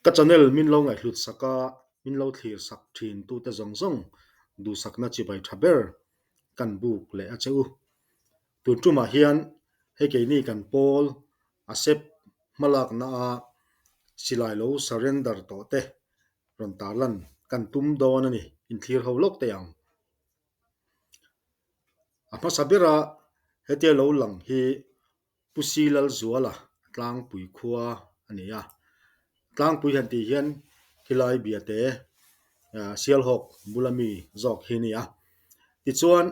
Ka channel min lo ngaihhlut sak a, min lo thlir sak thin tute zawng zawng duhsakna chibai tha ber kan buk leh a che u. Tun tumah hian hei keini kan pawl a sep hmalakna a silai lo surrender tawh te rawn tarlan kan tum dawn a ni, inthlir ho lawk teh ang. A hmasa bera hetia lo lang hi Pu Si Lalzuala Tlangpui khua a ni a. Tlangpui han tih hian khilai biate Sialhawk bula mi zawk hi a ni a. Tichuan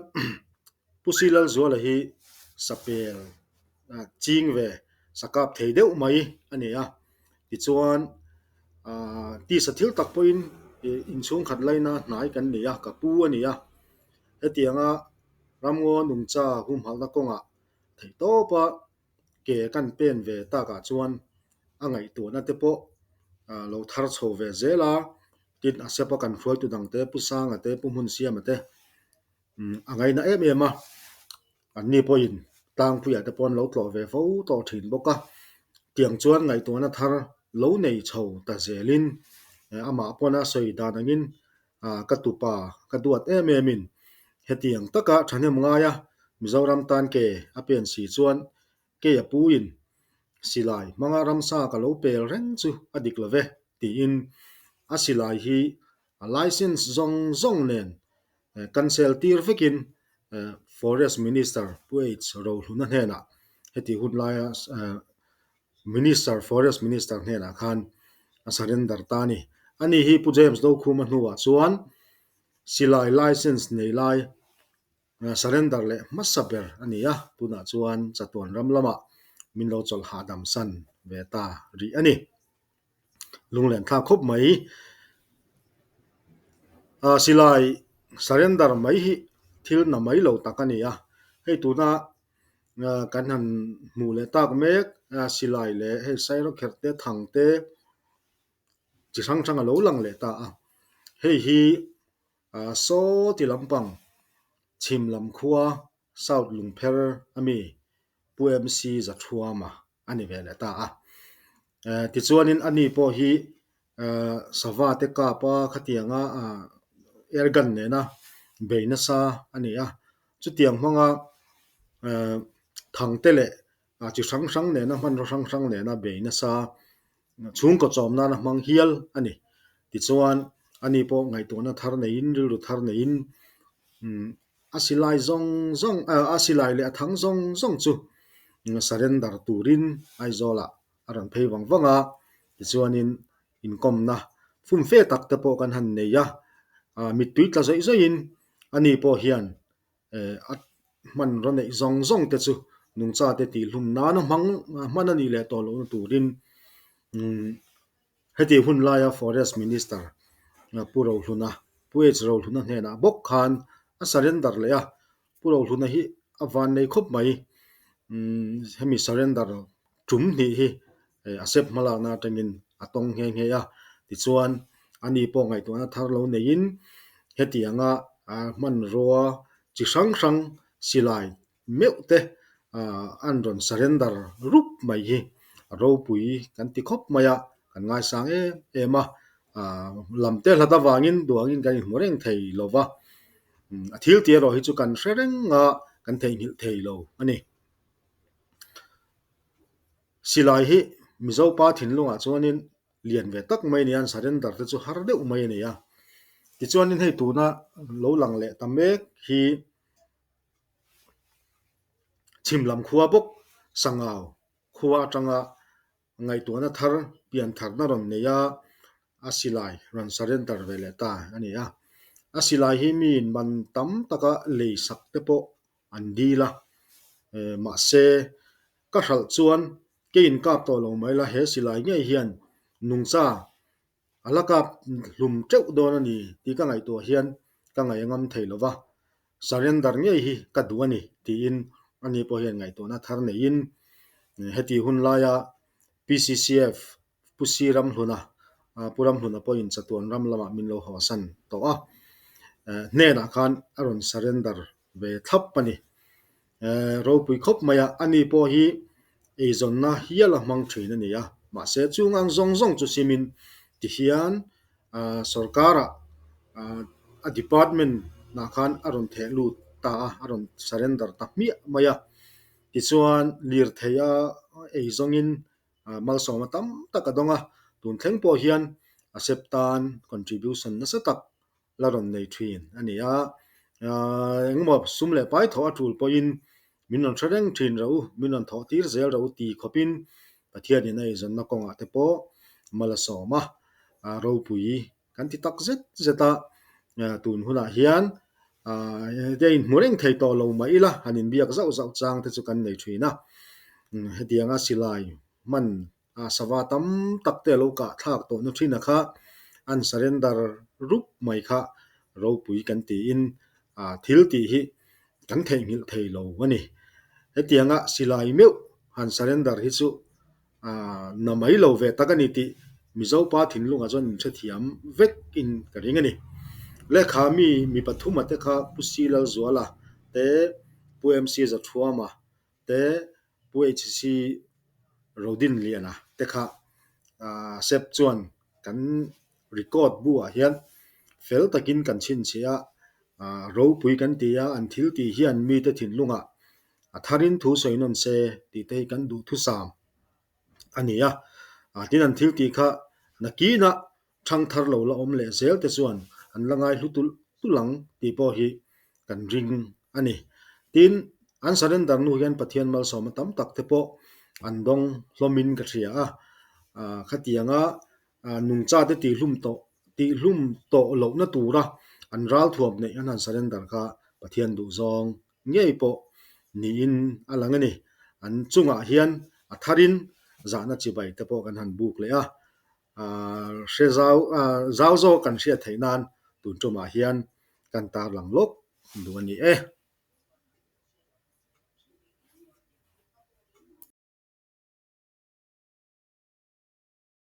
Pu Si Lalzuala hi sapel ching ve sakap thei deuh mai a ni a. Tichuan tisa thil tak pawhin inchhungkhat laina hnai kan ni a, ka pu a ni a. Hetianga ramngaw nungcha humhalhna kawngah Theih tawpa ke kan pen ve takah chuan a ngaihtuahna te pawh lo thar chho ve zel a, tin a sepa kan hruaitu dang te Pu Sanga te Pu Hmunsiama te a ngaina em em a, anni pawhin tlangpuiah te pawh an lo tlawh ve fo tawh thin bawk a, tiang chuan ngaihtuahna thar lo nei chho ta zelin amah pawn a sawi dan angin Ka tupa ka duat em em in hetiang taka thahnem ngaia Mizoram tan ke a pen si chuan kei a pu in silai hmanga ramsa ka lo pel reng chu a dik lo ve tiin a silai hi a license zawng zawng nen cancel tir vekin Forest Minister Pu H Rohluna hnenah heti hun laia Minister, Forest Minister hnenah khan a surrender ta a ni. Ani hi Pu James Dokhuma hnuah chuan silai license nei lai surrender leh hmasa ber a ni a, tunah chuan chatuan ram lamah min lo chawlh hahdam san ve ta rih a ni. Lunglen thlak khawp mai. Silai surrender mai hi thil na mai lo tak a ni a, hei tuna Kan han hmuh leh tak mek a silai leh hei sairawkherh te thang te chi hrang hrang a lo lang leh ta a hei hi saw ti lampang chhim lam khua south lungpher ami Pu MC Zathuama a ni ve leh ta a tichuanin ani pawh hi sava te kap a khatianga air gun nena bei nasa a ni a chutiang hmanga thang te leh chi hrang hrang nena hmanraw hrang hrang nena bei nasa chhungkaw chawm nana hmang hial a ni tichuan ani pawh ngaihtuahna thar neiin rilru thar neiin A silai zawng zawng a silai leh a thang zawng zawng chu surrender turin Aizawlah a rawn phei vang vang a, tichuanin inkawmna fumfe tak te pawh kan han nei a, mittui tla zawih zawihin ani pawh hian a hmanraw neih zawng zawng te chu nungcha te tihhlum nana hmang hman a nih leh tawh lohna turin Heti hun laia Forest Minister Pu Rohluna, Pu H Rohluna hnenah bawk khan a surrender leh a, Pu Rohluna hi a van nei khawp mai. Hemi surrender tum hnih hi a sep hmalakna atangin a tawng nghe nghe a, tichuan ani pawh ngaihtuahna thar lo neiin hetianga hmanrua chi hrang hrang silai meuh te an rawn surrender rup mai hi a ropui kan ti khawp mai a, kan ngaisang em em a, lam te hlat avangin duangin kan inhmu reng thei lo va, a thil tih erawh hi chu kan hre reng a, kan theihnghilh thei lo a ni. Silai hi Mizopa thinlungah chuanin lian ve tak mai a ni a, an surrender te chu har deuh mai a ni a, tichuanin hei tuna lo lang leh ta mek hi. Chhim lam khua bawk Sangau khua atanga ngaihtuahna thar pian tharna rawn nei a, a silai rawn surrender ve leh ta a ni a. A silai hi miin man tam taka lei sak te pawh an dil a, mahse ka hralh chuan kei inkap tawh lo mai la he silai ngei hian nungcha A la kap hlum teuh dawn a ni tih ka ngaihtuah hian ka ngaih a ngam thei lo va, surrender ngei hi ka duh a ni tiin ani pawh hian ngaihtuahna thar neiin heti hun laia PCCF Pu Si Ramhluna, Pu Ramhluna pawhin chatuan ram lamah min lo hawsan tawh a, hnenah khan a rawn surrender ve thlap a ni. Ropui khawp mai a, ani pawh hi eizawnna hial a hmang thin a ni a, mahse chung ang zawng zawng chu simin. Tihian sorkarah a department ah khan a rawn theh lut ta a, a rawn surrender ta hmiah mai a. Tichuan lirthei a ei zawngin malsawma tam tak a dawng a, tun thleng pawh hian a sep tan contribution nasa tak la rawn nei thin a ni a. Engemaw sum leh pai thawh a tul pawhin min rawn hre reng thin rawh u, min rawn thawh tir zel rawh u ti khawpin Pathianin a eizawnna kawngah te pawh mal a sawm a, ropui kan ti tak zet zet a. Tun hunah hian hetia inhmu reng thei tawh lo mah ila han inbiak zauh zauh chang te chu kan nei thin a. Hetianga silai hman A sava tam tak te a lo kah thlak tawh na thin a kha an surrender rup mai kha ropui kan tiin a thil tih hi kan theihnghilh thei lo a ni. Hetianga silai meuh han surrender hi chu a na mai lo ve tak a ni tih Mizopa thinlungah chuan min hrethiam vek in ka ring a ni. Lehkha mi mi pathuma te kha Pu Si Lalzuala te Pu MC Zathuama te Pu HC Rodinliana te kha SEP chuan kan record bu ah hian fel takin kan chhinchhiah a, ropui kan ti a, an thil tih hian mite thinlungah a tharin thu sawi nawn se tih te hi kan duhthusam a ni a. Tin an thil tih kha nakinah Thangthar lo la awm leh zel te chuan an la ngai hlu tulh tulh ang tih pawh hi kan ring a ni. Tin, an surrender hnu hian Pathian malsawmna tam tak te pawh an dawng hlawmin ka hria a. Khatianga nungcha te tihhlum tawh tihhlum tawh lohna tura an ralthuam neih an han surrender kha Pathian duhzawng ngei pawh niin a lang a ni. An chungah hian a tharin zahna chibai te pawh kan han buk leh a. Hre zau zau zawk kan hriat theih nan tun tumah hian kan tarlang lawk duh a ni e.